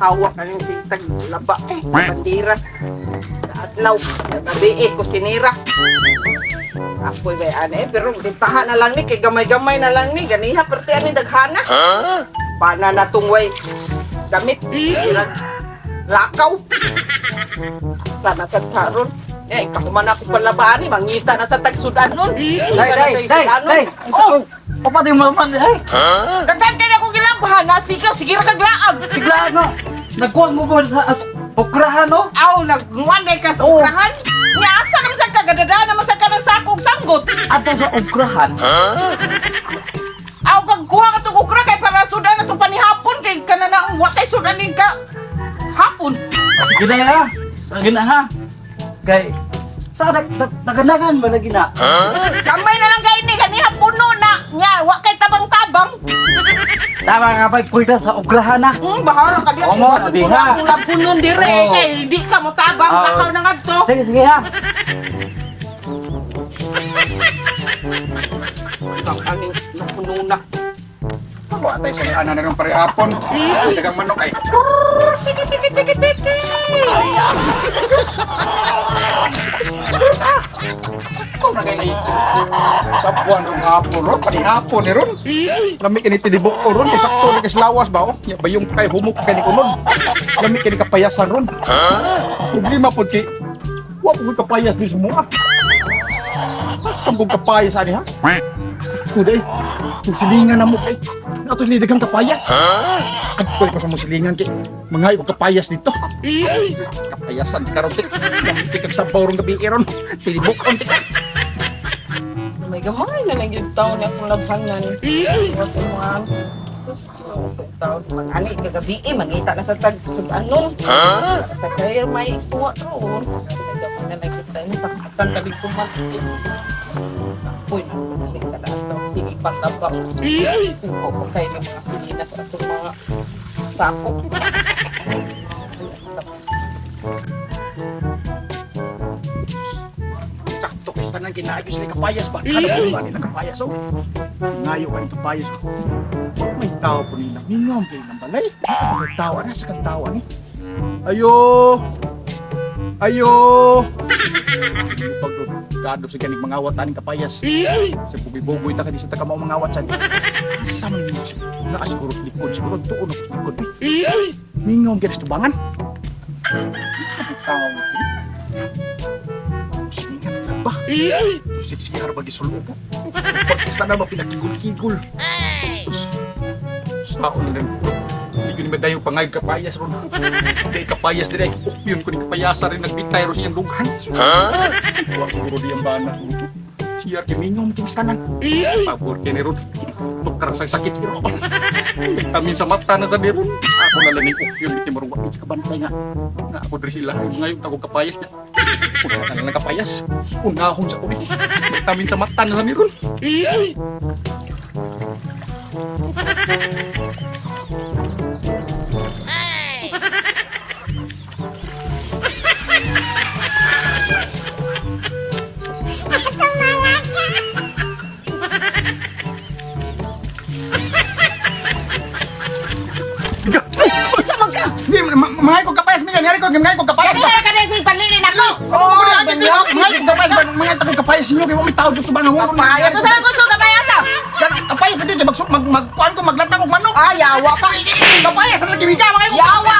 Hawak kaning sitag laba eh, bandira. Sa adlaw, sa gabi eh, kusinira. Apoy ba ana eh, pero tintahan na lang ni kay gamay-gamay na lang ni ganiha perti ani daghana. Pana na tong way gamit sirag lakaw. Sana sa taron. Eh, kakuman ako palabaan ni mangita na sa tagsudan nun. Day, day, day, day. Oh, Papatay mo naman, day. daghan kay na akong gilabhan, nasigaw, sige ra kag laag. Sigla nga. Nagkuha mo ba sa at okrahan, no? Aw, nagmuanday ka sa Oh. okrahan. Nga asa naman sa kagadada naman sa ka ng sakog sanggot. Ato sa okrahan. Aw, pagkuha ka tong okra kay para sudan na tong panihapon kay kana na ang watay sudan ning ka hapon. Sige na ha. Sige na ha. Kay sa naganagan ba lagi na? Kamay na lang kay ni kaniha puno na. Nya, wa kay tabang-tabang. Tama nga pa pulda sa okrahan na. Bahala ka diya. Oo, Suwaton di ko na ha. akong lapunon dire Oo. kay di ka mo tabang Oo. lakaw na ngadto. Sige, sige ha. Ang aning napuno na. Wa tay sa ana na ron parehapon. Dagang manok ay. Tiki tiki tiki tiki. Ko na kay sa buwan ron hapon ron panihapon ni ron. Lami kini tinibok ko ron kay sakto na kay lawas ba oh. Nya bayong kay humok kay ni kunod. Lami kini kapayasan ron. Problema pod kay wa ko kapayas din sa mua. Asa mo kapayas ani ha? Sakto day. Kung silingan na mo kay nato ni dagang kapayas. Adto ko sa mo silingan kay mangay ko kapayas dito. Kapayasan karon tik. Lami kag sabaw ron gabi ron. Tinibok ron tik. May gamay na lang yung taon na akong labhanan. Wa ko mga sus, taon ani kagabi eh mangita na sa tag anon. Sa kaya may suwa roon. Gamay na lang yung taon takasan tabi ko man. Uy, nabalik ka na ato. Silipang laba. Ko pa kayo ng mga silinas at mga sako. Sakto kay tanan kinaayos ni kapayas ba? Ano ba nila kapayas oh? Ngayo ka ni kapayas. Oh. May tao po nila. Mingaw kayo ng balay. May tao na sa kang tao ni. Ayo. Ayo. Pag gado sa ganig mga awat aning kapayas. Sa bugoy-bugoy ta kadi sa taga mao mga awat san. Asa man ni na siguro sa likod siguro tuon ako sa likod. Eh. Mingaw kayo sa tubangan. May tao. Siningan ang laba. Sus, siya bagi sulok ko. Pagkisa na ba pinakigul-kigul. Sus, sao na rin. Hindi ko ni madayo pangay kapayas ron. Hindi kapayas dire. Upyon ko ni kapayasa rin nagbitay ron siyang dughan. Wa ko guro diyang bana. Siya kay mingaw mo tanan. Pabor kay ni ron. Tukar sa sakit siya ron. Vitamin sa mata na sa ron. Ako na lang ni upyon ni marunga sa kabantay nga. Na ako diri sila ngayon tago kapayas niya. Una na lang kapayas. Unahon sa kulit. Vitamin sa mata na sa ron. Unsa man ka? Hindi, mga ko kapayas, Miguel. Ngari ko, mga ko kapayas. Kaya ka din si panlilin ako. Oh, mga ko kapayas, mga ko kapayas inyo kay may tao gusto ba nga mo? Kapayas. Unsa man gusto kapayas? Ah? Kapayas dito mag mag kuan ko maglantang og manok. Ay, yawa ka. Kapayas ang lagi mga ko. Yawa.